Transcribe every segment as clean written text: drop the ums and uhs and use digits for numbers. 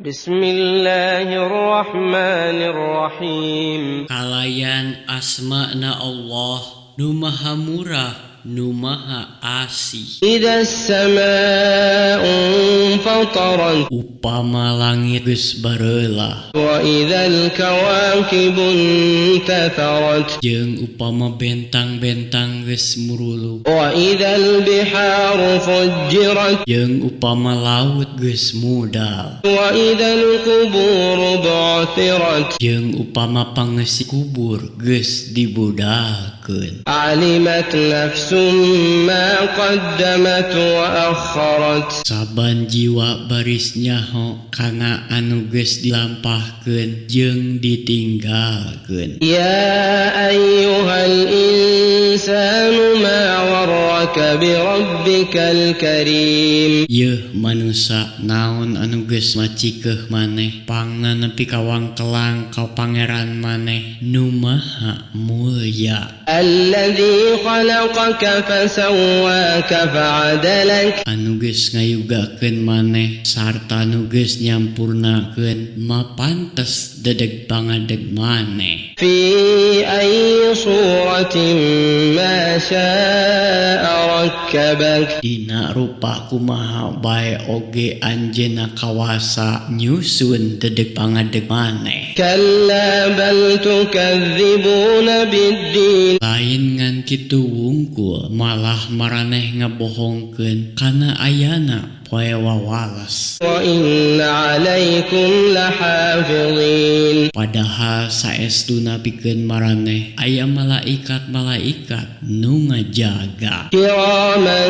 بسم الله الرحمن الرحيم. Kalayan asmana Allah nu Maha Murah, nu Maha Asih. إذا السماء انفطرت. Upama langit geus bareulah. وإذا الكواكب انتثرت. Jeung upama bentang-bentang geus muruluk. وإذا البحار فجرت. Jeung upama laut geus mudal. وإذا القبور بعثرت. Jeung upama pangeusi kubur geus dibudalkeun. علمت نفس ما قدمت وأخرت. Saban jiwa baris nyaho kana anu geus dilampahkeun jeung ditinggalkeun. يا أيها الإنسان ما غرك بربك الكريم. Yeuh manusa, naon anu geus macikeuh maneh pangna nepi ka wangkelang ka Pangeran maneh nu Maha Mulya? الذي خلقك فسواك فعدلك. Anu geus ngayugakeun maneh sarta nu geus nyampurnakeun mapantes dedeg pangadeg maneh. في أي صورة ما شاء ركبك. Dina rupa kumaha bae oge anjeunna kawasa nyusun dedeg pangadeg maneh. كلا بل تكذبون بالدين. Lain ngan kitu wungkul, malah maraneh ngabohongkeun kana ayana poe wawales. وإن عليكم لحافظين. Padahal saestuna pikeun maraneh aya malaikat-malaikat nu ngajaga. كراما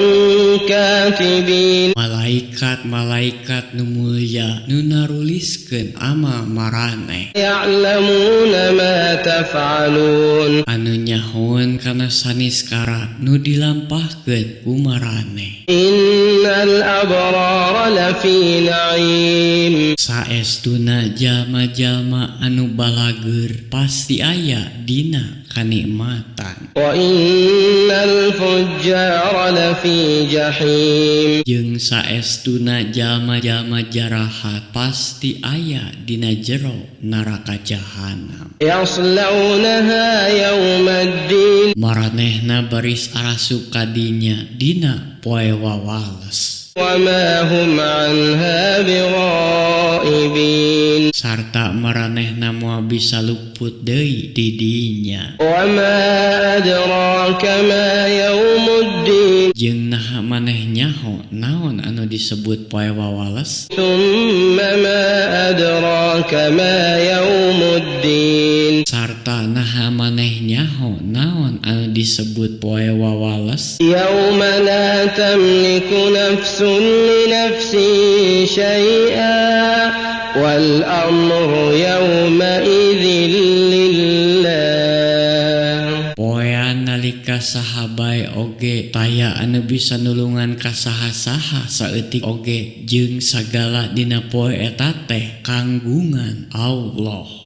كاتبين. Malaikat-malaikat nu mulya nu naruliskeun amal maraneh. يعلمون ما تفعلون. Anu nyahoeun kana saniskara nu dilampahkeun ku maraneh. إن الأبرار لفي نعيم. Saestuna jalma-jalma anu balageur pasti aya dina kanikmatan. وإن الفجار لفي جحيم. Jeung saestuna jalma-jalma jarahat pasti aya dina jero neraka jahanam. يصلونها يوم الدين. Maranehna baris arasup kadinya dina poe wawales. وما هم عنها بغائبين. Sarta maranehna moal bisa luput deui di dinya. وما أدراك ما يوم الدين. Jeung naha maneh nyaho naon anu disebut poe wawales? ثم ما أدراك ما يوم الدين. Sarta naha maneh nyaho naon anu disebut poe wawales? يوم لا تملك نفس لنفس شيئا والأمر يومئذ لله. Poean nalika saha bae oge taya anu bisa nulungan ka saha-saha saeutik oge, jeung sagala dina poe eta teh kanggungan Allah.